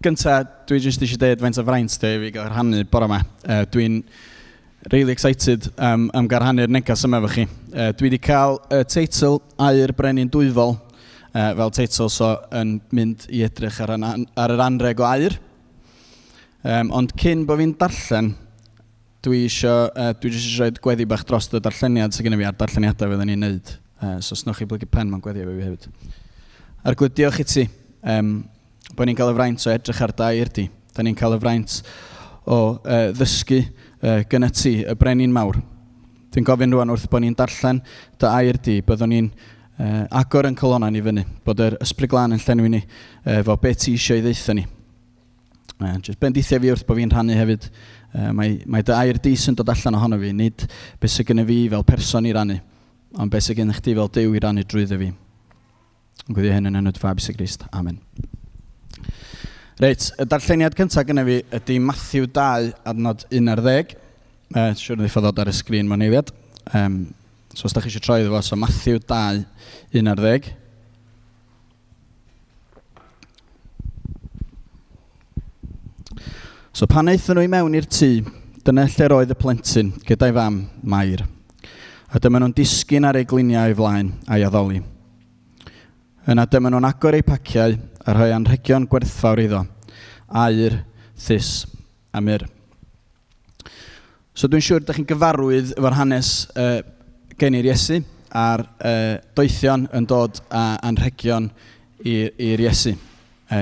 Gynta, dwi jyst eisiau dweud faint o fraint dwi i fi gael rhannu bore yma. Dwi'n really excited am gael rhannu'r neges yma efo chi. Dwi wedi cael y teitl Aur Brenin Dwyfol fel teitl, so yn mynd i edrych ar, ar yr anreg o aur. Ond cyn bod fi'n darllen, dwi eisiau, dwi jyst eisiau rhoi gweddi bach dros y darlleniad sydd gennym fi a'r darlleniadau fydden ni'n neud. So os newch chi blygu pen mewn gweddi efo fi hefyd. Arglwydd, diolch i ti um, bod ni'n cael y fraint o edrych ar dair di. Da ni'n cael y fraint o ddysgu gyda ti, y brenin mawr. Dwi'n gofyn rwan wrth bod ni'n darllen dy air di, byddwn ni'n agor yn colonnau ni fyny, bod yr ysbryd glân yn llenwi ni efo beth ti eisiau i ddeutha ni. Jyst bendithio fi wrth bod fi'n rhannu hefyd. Mae, mae dy air di sy'n dod allan ohono fi, nid beth sydd gennym fi fel person i rannu, ond beth sydd gennych chdi fel Duw i rannu drwyddo fi. Yn gweddio hyn yn enw dy fab Iesu Grist. Amen. Reit, y darlleniad cyntaf gyda fi ydy Matthew 2, adnod 11. Siwr wneith o ddod ar y sgrin mewn eiliad. Um, so os da chi eisiau troi iddo fo, so Matthew 2, 11. So pan aethon nhw i mewn i'r tŷ, dyna lle'r oedd y plentyn, gyda'i fam, Mair. A dyma nhw'n disgyn ar ei gliniau o'i flaen a'i addoli. Yna dyma nhw'n agor eu paciau a rhoi anrhegion gwerthfawr iddo, aur, thus a myrr. So dwi'n siŵr ydych chi'n gyfarwydd efo'r hanes gen i'r Iesu a'r doethion yn dod â anrhegion i'r Iesu,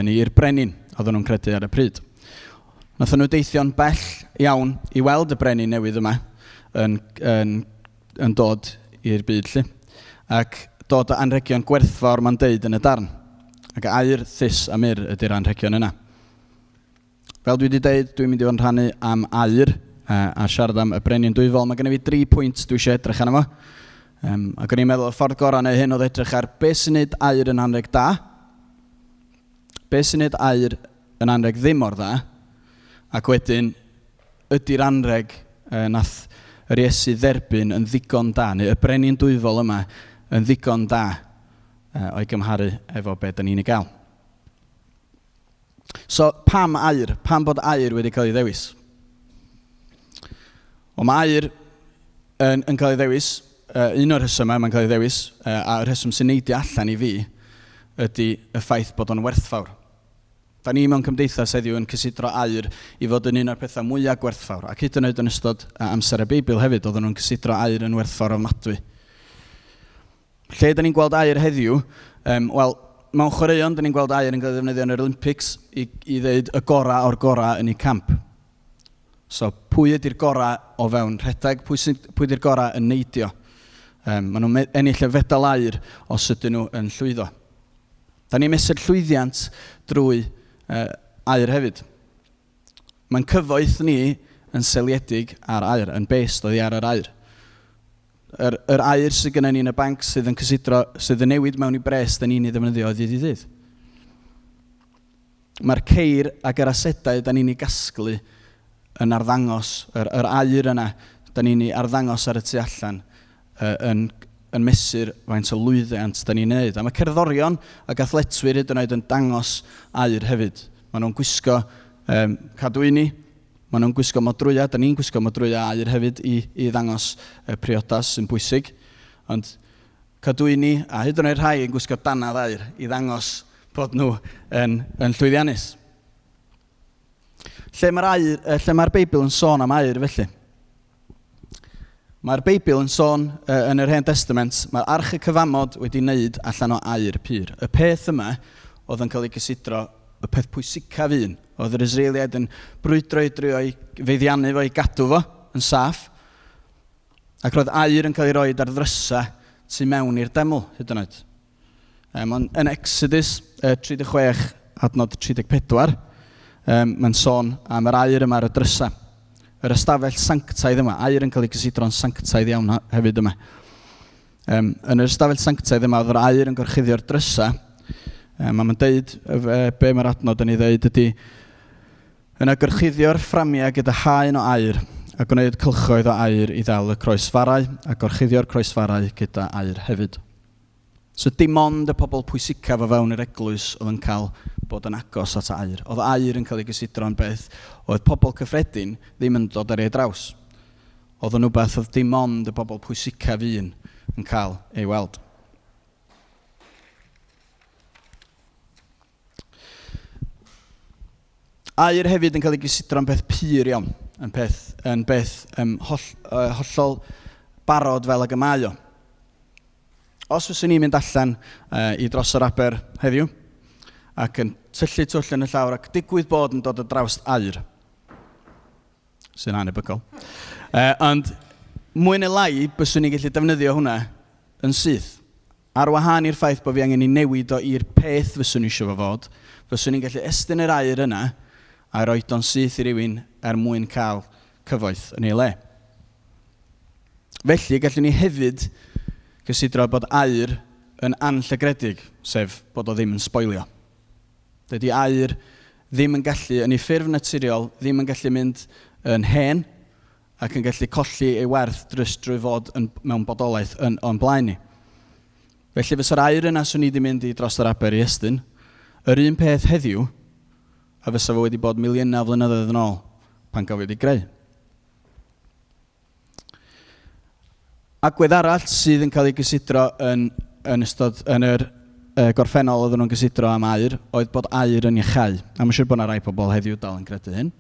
neu i'r brenin, oedden nhw'n credu ar y pryd. Nathon nhw deithio'n bell iawn i weld y brenin newydd yma yn, yn, yn dod i'r byd 'lly, ac dod â anrhegion gwerthfawr mae'n deud yn y darn. Ac aur, thus a myrrh ydy'r anrhegion yna. Fel dwi wedi deud, dwi'n mynd i fod yn rhannu am aur a siarad am y brenin dwyfol. Mae gennym fi dri pwynt dwi eisiau edrych arno fo. Um, ac o'n i'n meddwl y ffordd gorau neu hyn oedd edrych ar beth sy'n neud aur yn anrheg da, beth sy'n neud aur yn anrheg ddim mor dda, ac wedyn ydy'r anrheg nath yr Iesu dderbyn yn ddigon da, neu y brenin dwyfol yma yn ddigon da o'i gymharu efo be da ni'n ei gael. So, pam aur? Pam bod aur wedi cael ei ddewis? Wel, mae aur yn, yn cael ei ddewis, un o'r rhesymau mae'n cael ei ddewis, a'r rheswm sy'n neidio allan i fi, ydy y ffaith bod o'n werthfawr. Da ni mewn cymdeithas heddiw yn cysidro aur i fod yn un o'r pethau mwyaf gwerthfawr, ac hyd yn oed yn ystod amser y Beibl hefyd, oedden nhw'n cysidro aur yn werthfawr ofnadwy. Lle ydyn ni'n gweld aur heddiw? Um, Wel, mewn chwaraeon, dyn ni'n gweld aur yn cael ei ddefnyddio yn yr Olympics i, i ddeud y gorau o'r gorau yn ei camp. So, pwy ydy'r gorau o fewn rhedeg? Pwy, sy, pwy ydy'r gorau yn neidio? Um, maen nhw'n ennill y fedal aur os ydyn nhw yn llwyddo. Da ni'n mesur llwyddiant drwy aur hefyd. Mae'n cyfoeth ni yn seiliedig ar aur, yn based oddi ar yr aur. Yr, yr aur sydd gennym ni yn y banc sydd yn cysidro, sydd yn newid mewn i bres da ni'n ei ddefnyddio o ddydd i ddydd. Mae'r ceir ac yr asedau da ni'n ei gasglu yn arddangos, yr, yr aur yna da ni'n ei arddangos ar y tu allan yn, yn mesur faint o lwyddiant da ni'n ei wneud. A mae cerddorion ac athletwyr hyd yn oed yn dangos aur hefyd. Maen nhw'n gwisgo um, cadwyni, maen nhw'n gwisgo modrwyau, da ni'n gwisgo modrwyau aur hefyd i, i ddangos y priodas sy'n bwysig. Ond cadwyni, a hyd yn oed rhai yn gwisgo dannedd aur i ddangos bod nhw yn, yn llwyddiannus. Lle mae'r, aur, lle mae'r Beibl yn sôn am aur felly? Mae'r Beibl yn sôn yn yr Hen Testament, mae'r Arch y Cyfamod wedi wneud allan o aur pur. Y peth yma oedd yn cael ei gysidro y peth pwysicaf un. Oedd yr Israeliaid yn brwydro i drio i feiddiannu fo, i gadw fo yn saff. Ac roedd aur yn cael ei roed ar ddrysau tu mewn i'r deml, hyd yn oed. Um, ond yn Exodus 36, adnod 34, um, mae'n sôn am yr aur yma ar y drysau. Yr ystafell sanctaidd yma, aur yn cael ei gysidro'n sanctaidd iawn hefyd yma. Um, yn yr ystafell sanctaidd yma, oedd yr aur yn gorchuddio'r drysau. Um, a mae'n deud, be mae'r adnod yn ei ddeud ydy, yna gorchuddio'r fframiau gyda haen o aur, a gwneud cylchoedd o aur i ddal y croesfarau, a gorchuddio'r croesfarau gyda aur hefyd. So dim ond y pobl pwysicaf o fewn yr eglwys oedd yn cael bod yn agos at aur. Oedd aur yn cael ei gysidro'n beth oedd pobl cyffredin ddim yn dod ar ei draws. Oedd yn wbeth oedd dim ond y bobl pwysicaf un yn cael ei weld. Aur hefyd yn cael ei gysidro'n beth pur iawn, yn peth, yn beth um, holl, hollol barod fel ag y mae o. Os fyswn i'n mynd allan i dros yr aber heddiw ac yn tyllu twll yn y llawr ac digwydd bod yn dod o draws aur, sy'n anebygol, ond mwy neu lai byswn i'n gallu defnyddio hwnna yn syth. Ar wahân i'r ffaith bod fi angen ei newid o i'r peth fyswn i eisiau fo fod, fyswn i'n gallu estyn yr aur yna a'i roid o'n syth i rywun er mwyn cael cyfoeth yn ei le. Felly, gallwn ni hefyd gysidro bod aur yn anllygredig, sef bod o ddim yn sboilio. Dydy aur ddim yn gallu, yn ei ffurf naturiol, ddim yn gallu mynd yn hen ac yn gallu colli ei werth drys drwy fod yn, mewn bodolaeth yn, o'n blaen ni. Felly fysa'r aur yna swn i wedi mynd i dros yr aber i estyn, yr un peth heddiw, a fysa fo wedi bod miliynau o flynyddoedd yn ôl pan gafodd ei greu. Agwedd arall sydd yn cael ei gysidro yn, yn ystod yn yr gorffennol oedden nhw'n gysidro am aur oedd bod aur yn iachau. A mae'n siŵr bod yna rai pobl heddiw dal yn credu hyn.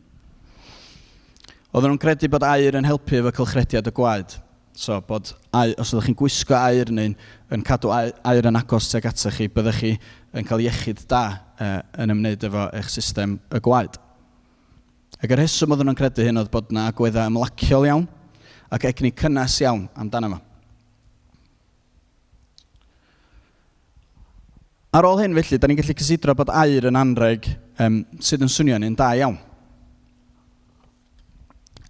Oedden nhw'n credu bod aur yn helpu efo cylchrediad y gwaed. So, bod aur, os ydych chi'n gwisgo aur neu'n yn cadw aur, aur yn agos tuag atoch chi, byddech chi yn cael iechyd da yn ymwneud efo eich system y gwaed. Ac y rheswm oedden nhw'n credu hyn oedd bod 'na agweddau ymlaciol iawn ac egni cynnes iawn amdano fo. Ar ôl hyn felly, da ni'n gallu cysidro bod aur yn anrheg um, sydd yn swnio'n un da iawn.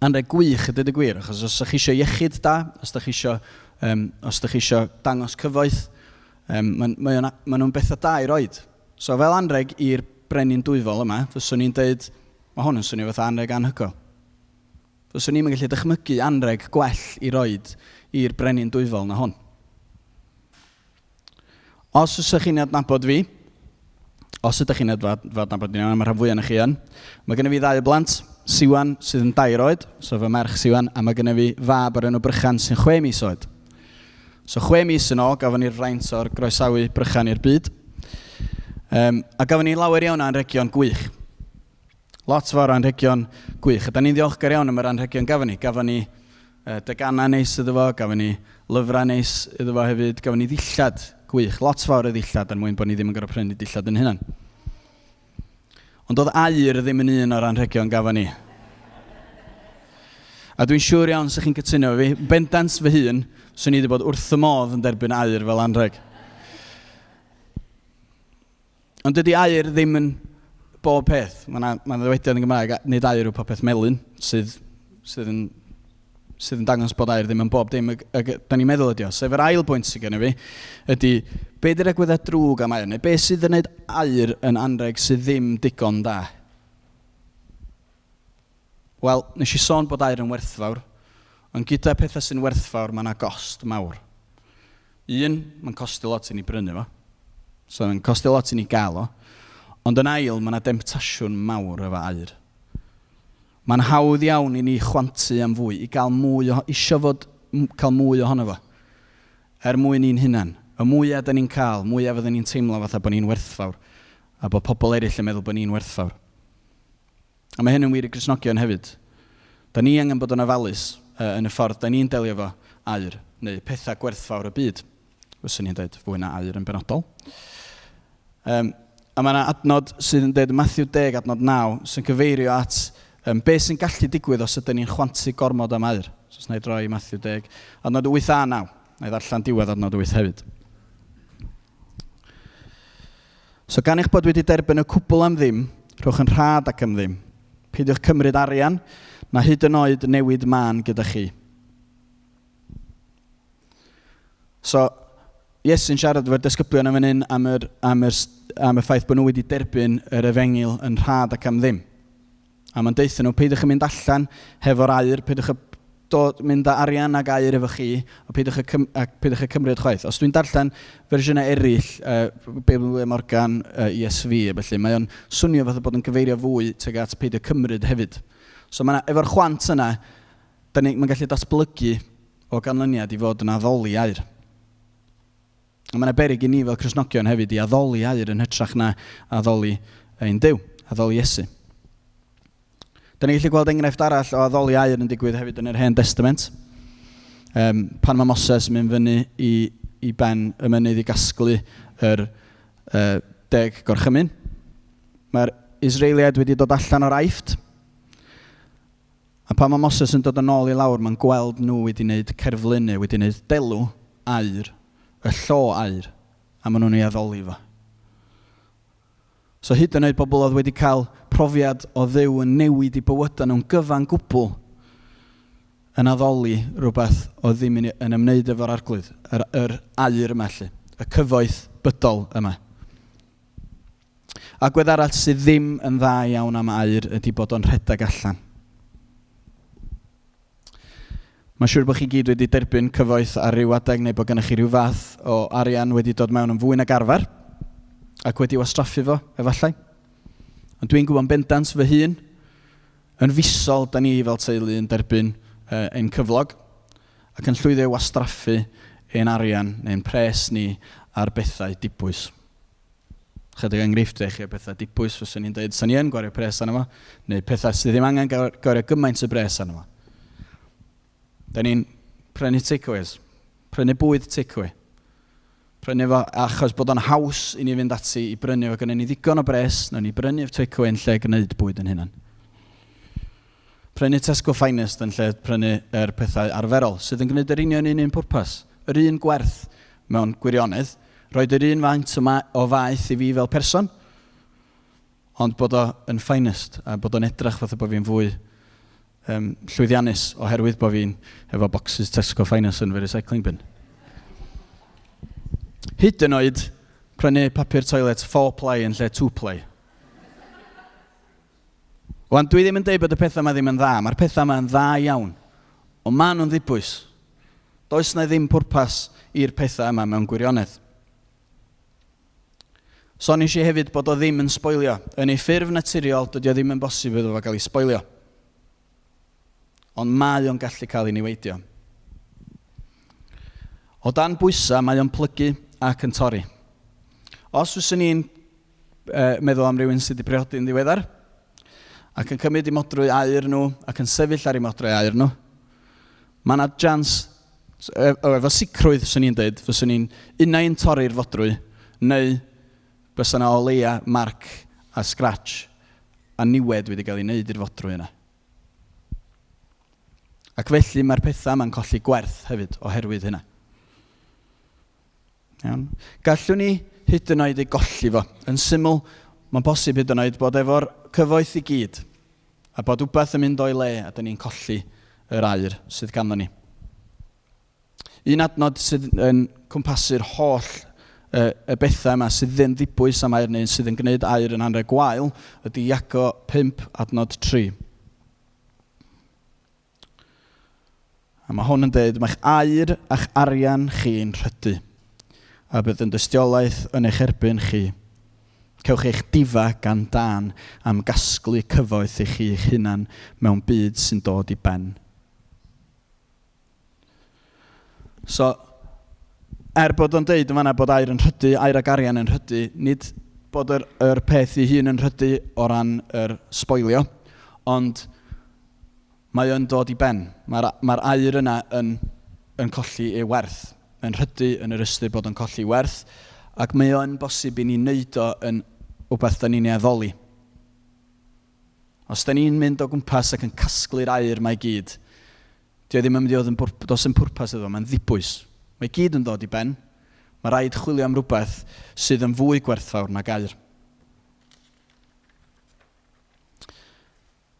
Anrheg gwych, y dweud y gwir, achos os ydych chi eisiau iechyd da, os ydych chi eisiau, um, os ydych chi eisiau dangos cyfoeth, um, maen, mae ma nhw'n bethau da i roed. So fel anrheg i'r brenin dwyfol yma, fyswn i'n deud, mae hwn yn swnio fatha anrheg anhygoel. Fyswn i'm yn gallu dychmygu anrheg gwell i roed i'r brenin dwyfol na hwn. Os ydych chi'n adnabod fi, os ydych chi'n adnabod fi, mae rhan fwyaf chi yn, mae gennym fi ddau o blant, Siwan sydd yn dair oed, so fy merch Siwan, a mae gennym fi fab o'r enw Brychan sy'n chwe mis oed. So chwe mis yn ôl, gafon ni'r fraint o'r groesawu Brychan i'r byd. Um, a gafon ni lawer iawn o anrhegion gwych. Lot fawr o anrhegion gwych. A da ni'n ddiolchgar iawn am yr anrhegion gafon ni. Gafon ni deganau neis iddo fo, gafon ni lyfrau neis iddo fo hefyd, gafon ni ddillad gwych. Lot fawr o ddillad er mwyn bod ni ddim yn gorfod prynu dillad yn hunan. Ond doedd aur ddim yn un o'r anrhegion gafon ni. A dwi'n siŵr iawn sa'ch chi'n cytuno efo fi. Bendant fy hun, swn i wedi bod wrth y modd yn derbyn aur fel anrheg. Ond dydy aur ddim yn bob peth. Mae yna ma ddywediad yn Gymraeg, nid aur yw popeth melyn, sydd, sydd yn sydd yn dangos bod aur ddim yn bob dim y, y, da ni'n meddwl ydi o. Sef yr ail bwynt sydd gennym fi, ydy be di'r agweddau drwg am aur, neu be sydd yn gwneud aur yn anreg sydd ddim digon da? Wel, nes i sôn bod aur yn werthfawr, ond gyda pethau sy'n werthfawr mae yna gost mawr. Un, mae'n costio lot i ni brynu fo. So mae'n costio lot i ni gael o. Ond yn ail, mae yna demtasiwn mawr efo aur. Mae'n hawdd iawn i ni chwantu am fwy, i gael mwy o, isio fod, cael mwy ohono fo. Er mwyn i'n hunan. Y mwyaf da ni'n cael, mwyaf fydden ni'n teimlo fatha bod ni'n werthfawr, a bod pobl eraill yn meddwl bod ni'n werthfawr. A mae hyn yn wir i Gristnogion hefyd. Da ni angen bod yn ofalus uh, yn y ffordd da ni'n delio efo aur, neu pethau gwerthfawr y byd. Fyswn i'n dweud fwy na aur yn benodol. Um, a mae yna adnod sydd yn dweud Matthew 10, adnod 9, sy'n cyfeirio at um, beth sy'n gallu digwydd os ydyn ni'n chwantu gormod am aur. So os na i droi i Matthew 10, adnod 8 a 9. Na i ddarllen diwedd adnod 8 hefyd. So gan eich bod wedi derbyn y cwbl am ddim, rhowch yn rhad ac am ddim. Peidiwch cymryd arian, na hyd yn oed newid mân gyda chi. So, Iesu'n siarad efo'r disgyblion yn fan hyn am, yr, am, yr, am y ffaith bod nhw wedi derbyn yr efengyl yn rhad ac am ddim. A mae'n deutha nhw, peidiwch yn mynd allan hefo'r aur, peidiwch, dod, mynd â arian ag aur efo chi, a peidiwch â, cym, a peidiwch â cymryd chwaith. Os dwi'n darllen fersiynau eraill, Beibl William Morgan, ESV, a felly, mae o'n swnio fatha bod yn cyfeirio fwy tuag at peidio cymryd hefyd. So mae efo'r chwant yna, da ni, mae'n gallu datblygu o ganlyniad i fod yn addoli aur. A mae yna beryg i ni fel Cristnogion hefyd i addoli aur yn hytrach na addoli ein Duw, addoli Iesu. Da ni'n gallu gweld enghraifft arall o addoli aur yn digwydd hefyd yn yr Hen Destament. Um, pan mae Moses yn mynd fyny i, i ben y mynydd i gasglu yr uh, deg gorchymyn. Mae'r Israeliaid wedi dod allan o'r Aifft. A pan mae Moses yn dod yn ôl i lawr, mae'n gweld nhw wedi wneud cerflun neu wedi wneud delw aur, y llo aur, a maen nhw'n ei addoli fo. So hyd yn oed bobl oedd wedi cael profiad o Dduw yn newid eu bywydau nhw'n gyfan gwbl yn addoli rhywbeth oedd ddim yn, yn ymwneud efo'r arglwydd, yr, yr aur yma 'lly, y cyfoeth bydol yma. Agwedd arall sydd ddim yn dda iawn am aur ydy bod o'n rhedeg allan. Mae'n siŵr bod chi gyd wedi derbyn cyfoeth ar ryw adeg neu bod gennych chi rhyw fath o arian wedi dod mewn yn fwy nag arfer ac wedi wastraffu fo, efallai. Ond dwi'n gwybod yn bendant fy hun, yn fisol, da ni fel teulu yn derbyn uh, ein cyflog ac yn llwyddo i wastraffu ein arian neu'n pres ni ar bethau dibwys. Chydig enghreifftiau i chi o bethau dibwys fyswn i'n dweud, 'sa ni yn gwario pres arno fo, neu pethau sydd ddim angen gwario gymaint o bres arno fo. Da ni'n prynu takeaways, prynu bwyd takeaway. Prynu fo achos bod o'n haws i ni fynd ati i brynu fo, gynnon ni ddigon o bres, nawn ni brynu'r takeaway yn lle gwneud bwyd yn hunan. Prynu Tesco Finest yn lle prynu yr pethau arferol, sydd yn gwneud yr union un un pwrpas, yr un gwerth mewn gwirionedd, roed yr un faint o, ma o faeth i fi fel person, ond bod o yn finest a bod o'n edrach fatha bod fi'n fwy um, llwyddiannus oherwydd bod fi'n efo boxes Tesco Finest yn fy recycling bin. Hyd yn oed prynu papur toilet 4-ply yn lle 2-ply. Wan, dwi ddim yn deud bod y pethau yma ddim yn dda. Mae'r pethau yma yn dda iawn. Ond maen nhw'n ddibwys. Does na ddim pwrpas i'r pethau yma mewn gwirionedd. Soniais i hefyd bod o ddim yn sboilio. Yn ei ffurf naturiol, dydy o ddim yn bosib iddo fo gael ei sboilio. Ond mae o'n gallu cael ei niweidio. O dan bwysau, mae o'n plygu ac yn torri. Os fyswn i'n meddwl am rywun sydd wedi priodi yn ddiweddar ac yn cymryd i modrwy aur nhw ac yn sefyll ar eu modrwy aur nhw, mae yna jans, efo sicrwydd, swn i'n dweud, fyswn i'n unai'n torri'r fodrwy, neu bysa yna o leia marc a scratch a niwed wedi cael ei wneud i'r fodrwy yna. Ac felly mae'r pethau yma'n colli gwerth hefyd oherwydd hynna. Iawn? Gallwn ni hyd yn oed ei golli fo. Yn syml, mae'n bosib hyd yn oed bod efo'r cyfoeth i gyd, a bod wbeth yn mynd o'i le a dyn ni'n colli yr aur sydd ganddo ni. Un adnod sydd yn cwmpasu'r holl y, y bethau yma sydd ddim ddibwys am aur neu sydd yn gwneud aur yn anrheg gwael ydy Iago 5 adnod 3. A mae hwn yn dweud, mae'ch aur a'ch arian chi'n rhydu, a bydd yn dystiolaeth yn eich erbyn chi. Cewch eich difa gan dân am gasglu cyfoeth i chi eich hunan mewn byd sy'n dod i ben. So, er bod o'n deud yn fanna bod aur yn rhydu, aur ac arian yn rhydu, nid bod yr, yr peth ei hun yn rhydu o ran yr sboilio, ond Mae o'n dod i ben. Mae'r mae'r aur yna yn, yn colli ei werth. Mae'n rhydu yn yr ystyr bod o'n colli werth, ac mae o'n bosib i ni wneud o yn wbeth da ni'n ei addoli. Os da ni'n mynd o gwmpas ac yn casglu'r aur mae gyd, dio ddim yn mynd i fod yn bwrp, does yn pwrpas iddo, mae'n ddibwys. Mae gyd yn dod i ben. Mae rhaid chwilio am rhywbeth sydd yn fwy gwerthfawr nag aur.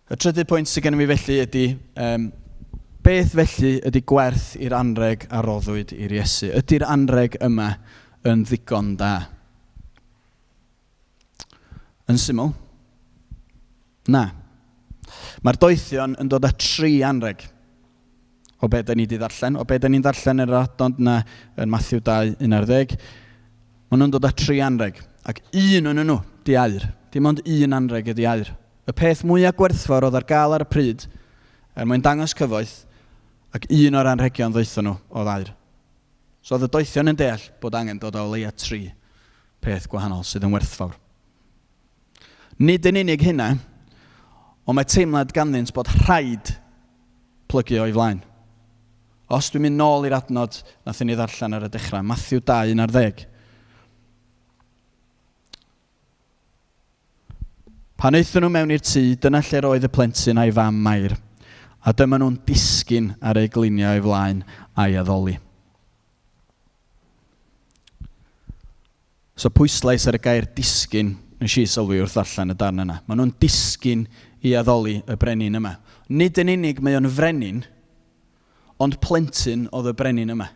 Y trydydd pwynt sydd gennym fi felly ydy, um, beth felly ydy gwerth i'r anreg a roddwyd i'r Iesu? Ydy'r anreg yma yn ddigon da? Yn syml, na. Mae'r doethion yn dod â tri anreg. O be da ni wedi ddarllen, o be da ni'n ddarllen yn yr adnod yna yn Matthew 2, 11, maen nhw'n dod â tri anreg, ac un o'n nhw di aur. Dim ond un anreg ydi aur. Y peth mwyaf gwerthfawr oedd ar gael ar y pryd, er mwyn dangos cyfoeth, ac un o'r anrhegion ddaethon nhw oedd aur. So oedd y doethion yn deall bod angen dod â o leia tri peth gwahanol sydd yn werthfawr. Nid yn unig hynna, ond mae teimlad ganddynt bod rhaid plygu o'i flaen. Os dwi'n mynd nôl i'r adnod nath i ni ddarllen ar y dechrau, Matthew 2, 11. Pan aethon nhw mewn i'r tŷ, dyna lle'r oedd y plentyn a'i fam Mair, a dyma nhw'n disgyn ar eu gliniau o'i flaen a'i addoli. So pwyslais ar y gair disgyn nes i sylwi wrth ddarllen y darn yna. Maen nhw'n disgyn i addoli y brenin yma. Nid yn unig mae o'n frenin, ond plentyn oedd y brenin yma.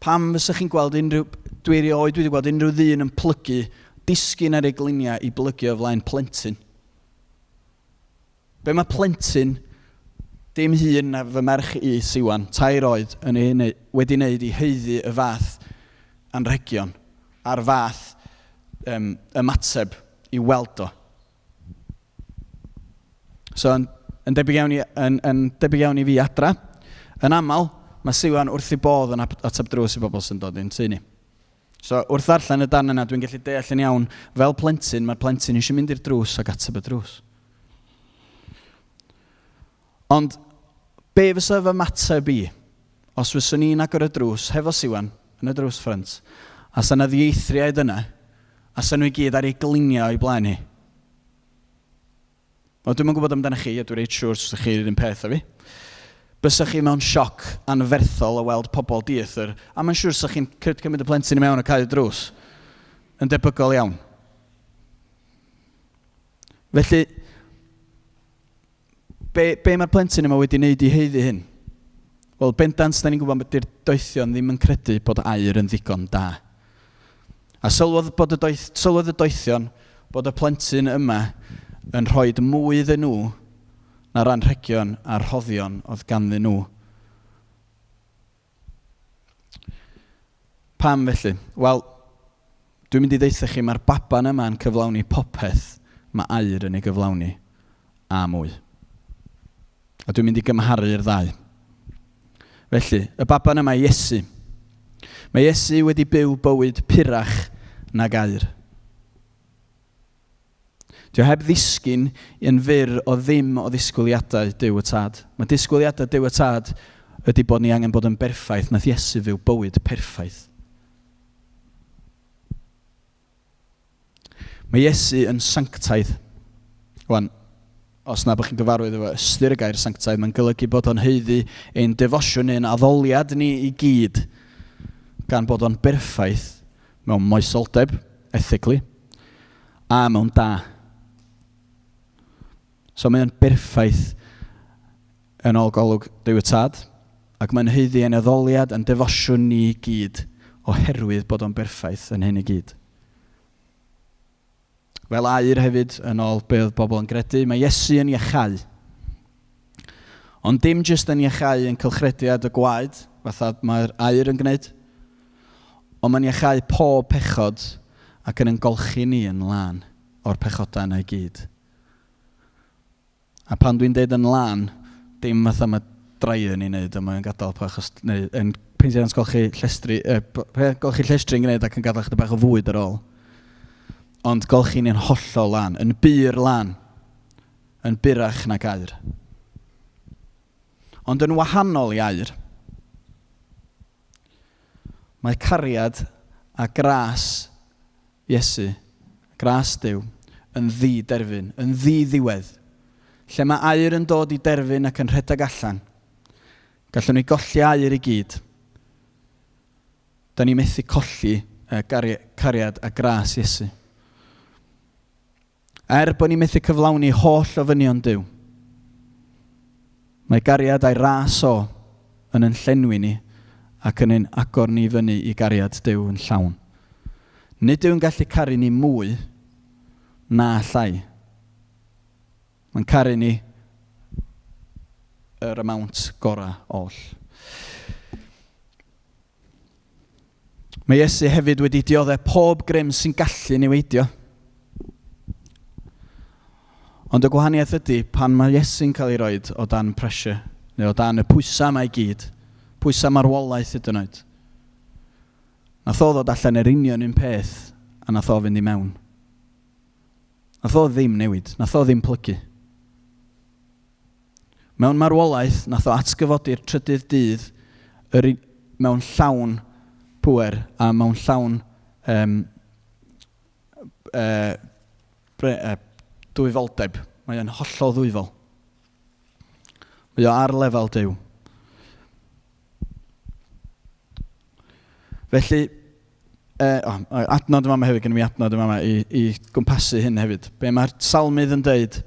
Pam fysa chi'n gweld unrhyw... Dwi erioed wedi gweld unrhyw ddyn yn plygu, disgyn ar ei gliniau i blygu o flaen plentyn. Be mae plentyn, dim hŷn na fy merch i, Siwan, tair oed, yn ei wneud, wedi wneud i haeddu y fath anrhegion a'r fath um, ymateb i weld o. So, yn, yn, debyg iawn i, yn, yn debyg iawn i fi adra, yn aml, mae Siwan wrth ei bodd yn ateb drws i bobl sy'n dod i'n tŷ ni. So, wrth ddarllen y darn yna, dwi'n gallu deall yn iawn, fel plentyn, mae'r plentyn eisiau mynd i'r drws ac ateb y drws. Ond, be fysa fy mateb i, os fyswn i'n agor y drws hefo Siwan, yn y drws ffrynt, a sa 'na ddieithriaid yna, a sa nhw i gyd ar eu gliniau o'i blaen hi? Wel, dwi'm yn gwybod amdanoch chi, a dwi reit siŵr os chi'r un peth â fi. Bysa chi mewn sioc anferthol o weld pobl dieithr, a mae'n siŵr sa chi'n cymryd y plentyn i mewn a cau y drws. Yn debygol iawn. Felly, be, be mae'r plentyn yma wedi wneud i haeddu hyn? Wel, bendant, da ni'n gwybod bod doethion ddim yn credu bod aur yn ddigon da. A sylwodd, bod y doeth, sylwodd y doethion bod y plentyn yma yn rhoi mwy iddyn nhw na'r anrhegion a'r rhoddion oedd ganddyn nhw. Pam felly? Wel, dwi'n mynd i ddeutha chi, mae'r baban yma yn cyflawni popeth mae aur yn ei gyflawni, a mwy. A dwi'n mynd i gymharu'r ddau. Felly, y baban yma, Iesu. Mae Iesu wedi byw bywyd purach nag aur. Dio heb ddisgyn yn fyr o ddim o ddisgwyliadau Duw y Tad. Mae disgwyliadau Duw y Tad ydy bod ni angen bod yn berffaith. Nath Iesu fyw bywyd perffaith. Mae Iesu yn sanctaidd. Wan, os na bod chi'n gyfarwydd efo ystyr y gair sanctaidd, mae'n golygu bod o'n haeddu ein defosiwn neu'n addoliad ni i gyd, gan bod o'n berffaith mewn moesoldeb, ethically, a mewn da. So mae o'n berffaith yn ôl golwg Duw y Tad, ac mae'n haeddu ein addoliad a'n defosiwn ni i gyd oherwydd bod o'n berffaith yn hyn i gyd. Fel aur hefyd, yn ôl be oedd bobl yn gredu, mae Iesu yn iachau. Ond dim jyst yn iachau yn cylchrediad y gwaed, fatha mae'r aur yn gwneud, ond mae'n iachau pob pechod ac yn ymgolchi ni yn lân o'r pechodau yna i gyd. A pan dwi'n deud yn lân, dim fatha mae dryer yn ei wneud, a mae'n gadael bach o, neu yn peiriant golchi llestri, golchi llestri yn gwneud ac yn gadael chydig bach o fwyd ar ôl. Ond golchi ni'n hollol lân, yn bur lân, yn burach nag aur. Ond yn wahanol i aur, mae cariad a gras Iesu, gras Duw, yn ddi-derfyn, yn ddi-ddiwedd. Lle mae aur yn dod i derfyn ac yn rhedeg allan, gallwn ni golli aur i gyd. Da ni methu colli cariad a gras Iesu. Er bod ni'n methu cyflawni holl ofynion Duw, mae gariad a'i ras o yn yn llenwi ni ac yn ein agor ni fyny i gariad Duw yn llawn. Nid yw'n gallu caru ni mwy na llai. Mae'n caru ni yr amount gorau oll. Mae Iesu hefyd wedi dioddef pob grym sy'n gallu niweidio. Ond y gwahaniaeth ydy, pan mae Iesu'n cael ei roed o dan pressure, neu o dan y pwysau yma i gyd, pwysau marwolaeth hyd yn oed, nath o ddod allan yr union un peth a nath o fynd i mewn. Nath o ddim newid, nath o ddim plygu. Mewn marwolaeth, nath o atgyfodi'r trydydd dydd yr, mewn llawn pŵer a mewn llawn um, bre, dwyfoldeb. Mae o'n hollol ddwyfol. Mae o ar lefel Duw. Felly, oh, adnod yma hefyd, gen i adnod yma i, i gwmpasu hyn hefyd. Be mae'r salmydd yn deud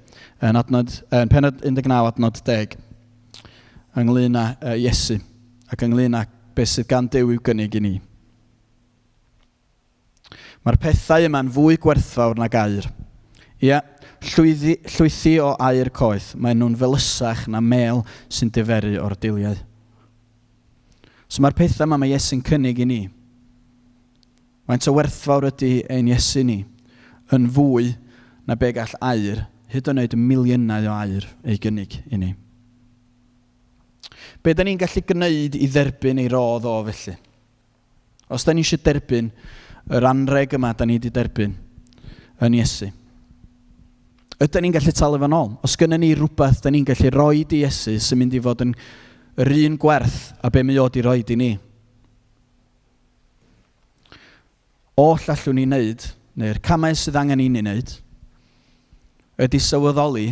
yn, adnod, yn penod 19 adnod 10 ynglyn â Iesu ac ynglyn â beth sydd gan Duw i'w gynnig i ni. Mae'r pethau yma'n fwy gwerthfawr nag aur. Ia, llwyddi, llwythi o aur coeth, maen nhw'n felysach na mêl sy'n diferu o'r diliau. So mae'r pethau yma mae Iesu'n cynnig i ni. Faint o werthfawr ydy ein Iesu ni yn fwy na be gall aur, hyd yn oed miliynau o aur, ei gynnig i ni. Be da ni'n gallu gwneud i dderbyn ei rodd o felly? Os da ni eisiau derbyn yr anreg yma da ni wedi derbyn yn Iesu, ydyn ni'n gallu talu fo'n ôl? Os gynnu ni rhywbeth da ni'n gallu rhoi i Iesu sy'n mynd i fod yn yr un gwerth a be mae o di rhoi i ni? Oll allwn ni wneud, neu'r camau sydd angen i ni wneud, ydy sylweddoli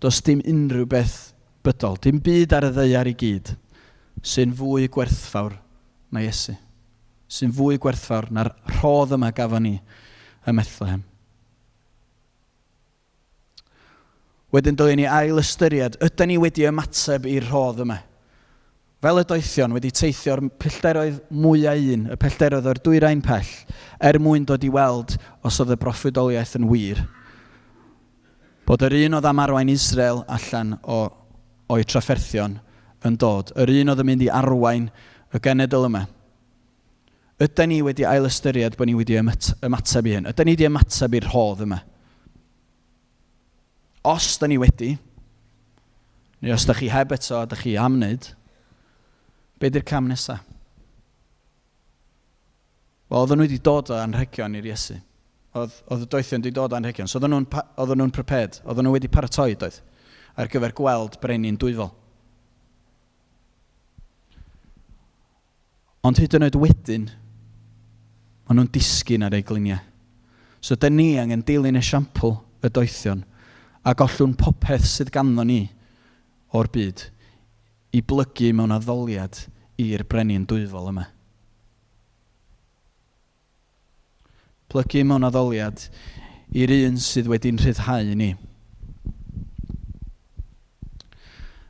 does dim unrhyw beth bydol, dim byd ar y ddaear i gyd sy'n fwy gwerthfawr na Iesu, sy'n fwy gwerthfawr na'r rhodd yma gafon ni ym Methlehem. Wedyn dylen ni ail ystyried, ydy ni wedi ymateb i'r rhodd yma? Fel y doethion wedi teithio'r pellteroedd mwyau un, y pellteroedd o'r dwyrain pell, er mwyn dod i weld os oedd y broffwydoliaeth yn wir. Bod yr un oedd am arwain Israel allan o, o'i trafferthion yn dod, yr un oedd yn mynd i arwain y genedl yma. Ydy ni wedi ailystyried bod ni wedi ymateb i hyn? Ydy ni wedi ymateb i'r rhodd yma? Os da ni wedi, neu os da chi heb eto a da chi am wneud, be di'r cam nesaf? Wel, oedden nhw wedi dod o anrhegion i'r Iesu. Oedd, oedd y doethion wedi dod o anrhegion. So oedden nhw'n, oedden nhw'n prepared, oedden nhw wedi paratoi, doedd, ar gyfer gweld brenin dwyfol. Ond hyd yn oed wedyn, maen nhw'n disgyn ar eu gliniau. So dyn ni angen dilyn esiampl y doethion a gollwng popeth sydd ganddo ni o'r byd i blygu mewn addoliad i'r brenin dwyfol yma. Plygu mewn addoliad i'r un sydd wedi'n rhyddhau ni.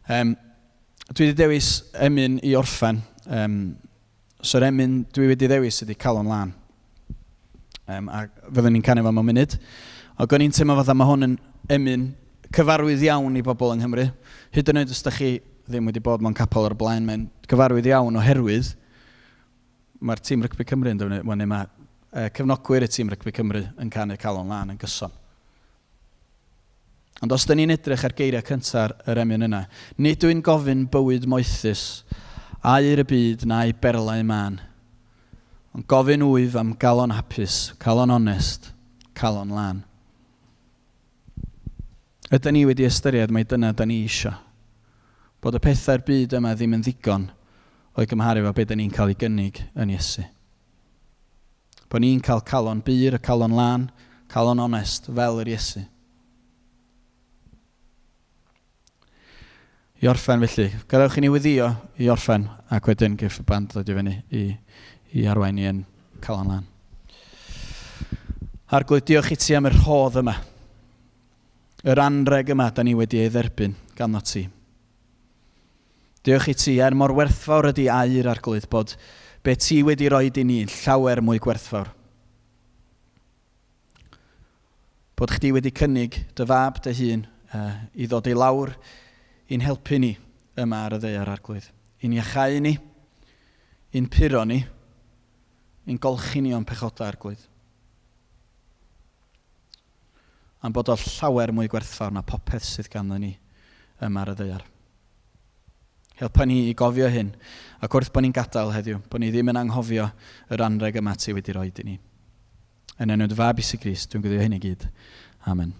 Um, dwi wedi dewis emyn i orffen. Um, so'r emyn dwi wedi ddewis ydy Calon Lân. Um, a fyddwn ni'n canu fo mewn munud. Ac o'n i'n teimlo fatha mae hwn yn emyn cyfarwydd iawn i bobl yng Nghymru. Hyd yn oed os da chi ddim wedi bod mewn capel o'r blaen, mae'n gyfarwydd iawn oherwydd Mae'r tîm rygbi Cymru yn defnyddio, wel neu mae cefnogwyr y tîm rygbi Cymru yn canu Calon Lân yn gyson. Ond os dyn ni'n edrych ar geiriau cyntaf yr emyn yna, nid yw'n gofyn bywyd moethus, aur y byd na'i berlau mân, ond gofyn wyf am galon hapus, calon onest, calon lân. Ydyn ni wedi ystyried mai dyna da ni isio? Bod y pethau'r byd yma ddim yn ddigon o'i gymharu efo be da ni'n cael ei gynnig yn Iesu. Bod ni'n cael calon bur, y calon lân, calon onest, fel yr Iesu. I orffen felly, gadewch i ni weddio i orffen ac wedyn gyff y band ddod i fyny i, i arwain ni yn calon lân. Arglwydd, diolch i ti am y rhodd yma. Yr anreg yma da ni wedi ei dderbyn ganddo ti. Diolch i ti, er mor werthfawr ydy aur arglwydd, bod be ti wedi roi i ni yn llawer mwy gwerthfawr. Bod chdi wedi cynnig dy fab dy hun uh, i ddod i lawr i'n helpu ni yma ar y ddaear, Arglwydd. I'n iachau ni, i'n puro ni, i'n golchi ni o'n pechodau, Arglwydd. Am bod o llawer mwy gwerthfawr na popeth sydd ganddo ni yma ar y ddaear. Helpa ni i gofio hyn, ac wrth bod ni'n gadael heddiw, bod ni ddim yn anghofio yr anrheg yma ti wedi rhoi i ni. Yn enw dy fab Iesu Grist, dwi'n gweddio hyn i gyd. Amen.